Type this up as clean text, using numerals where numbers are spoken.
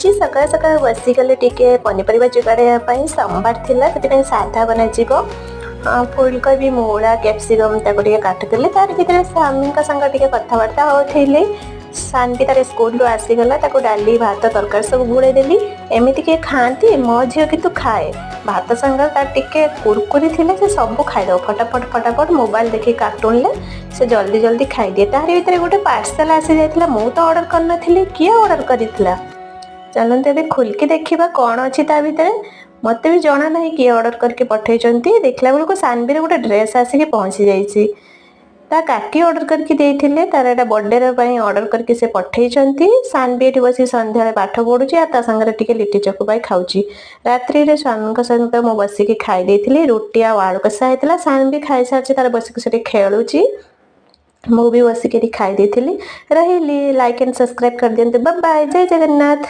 ଆଜି ସକାଳୁ ସକାଳୁ ବସିଗଲେ ଟିକେ ପନିପରିବା ଯୋଗାଡ଼ିବା ପାଇଁ। ସୋମବାର ଥିଲା, ସେଥିପାଇଁ ସାଧା ବନାଯିବ। ଫୁଲକୋବି, ମୂଳା, କ୍ୟାପ୍ସିକମ୍ ତାକୁ ଟିକେ କାଟୁଥିଲି। ତାର ଭିତରେ ସ୍ୱାମୀଙ୍କ ସାଙ୍ଗ ଟିକେ କଥାବାର୍ତ୍ତା ହେଉଥିଲି। ସାନବି ତାର ସ୍କୁଲରୁ ଆସିଗଲା। ତାକୁ ଡାଲି, ଭାତ, ତରକାରୀ ସବୁ ଗୋଳେଇ ଦେଲି। ଏମିତି କିଏ ଖାଆନ୍ତି? ମୋ ଝିଅ କିନ୍ତୁ ଖାଏ। ଭାତ ସାଙ୍ଗରେ ତାର ଟିକେ କୁରକୁରି ଥିଲେ ସେ ସବୁ ଖାଇଦେବ ଫଟାଫଟ ଫଟାଫଟ। ମୋବାଇଲ ଦେଖିକି କାର୍ଟୁନରେ ସେ ଜଲ୍ଦି ଜଲ୍ଦି ଖାଇଦିଏ। ତାହାରି ଭିତରେ ଗୋଟେ ପାର୍ସଲ ଆସିଯାଇଥିଲା। ମୁଁ ତ ଅର୍ଡ଼ର କରିନଥିଲି, କିଏ ଅର୍ଡ଼ର କରିଥିଲା? ଚାଲନ୍ତୁ ଏବେ ଖୋଲିକି ଦେଖିବା କ'ଣ ଅଛି ତା ଭିତରେ। ମୋତେ ବି ଜଣା ନାହିଁ କିଏ ଅର୍ଡ଼ର କରିକି ପଠେଇଛନ୍ତି। ଦେଖିଲା ବେଳକୁ ସାନବିର ଗୋଟେ ଡ୍ରେସ୍ ଆସିକି ପହଞ୍ଚି ଯାଇଛି। ତା କାକି ଅର୍ଡ଼ର କରିକି ଦେଇଥିଲେ। ତାର ଏଇଟା ବର୍ଥଡେର ପାଇଁ ଅର୍ଡ଼ର କରିକି ସେ ପଠେଇଛନ୍ତି। ସାନବି ଏଠି ବସି ସନ୍ଧ୍ୟାବେଳେ ପାଠ ପଢୁଛି ଆଉ ତା ସାଙ୍ଗରେ ଟିକେ ଲିଟି ଚକୁପାଇ ଖାଉଛି। ରାତ୍ରିରେ ସ୍ୱାମୀଙ୍କ ସହିତ ମୁଁ ବସିକି ଖାଇ ଦେଇଥିଲି। ରୁଟି ଆଉ ଆଳୁ କଷା ହେଇଥିଲା। ସାନବି ଖାଇସାରିଛି, ତାର ବସିକି ସେଠି ଖେଳୁଛି। ମୁଁ ବି ବସିକି ଏଠି ଖାଇ ଦେଇଥିଲି। ରହିଲି, ଲାଇକ୍ ଆଣ୍ଡ ସବସ୍କ୍ରାଇବ୍ କରିଦିଅନ୍ତୁ। ବାଏ, ଜୟ ଜଗନ୍ନାଥ।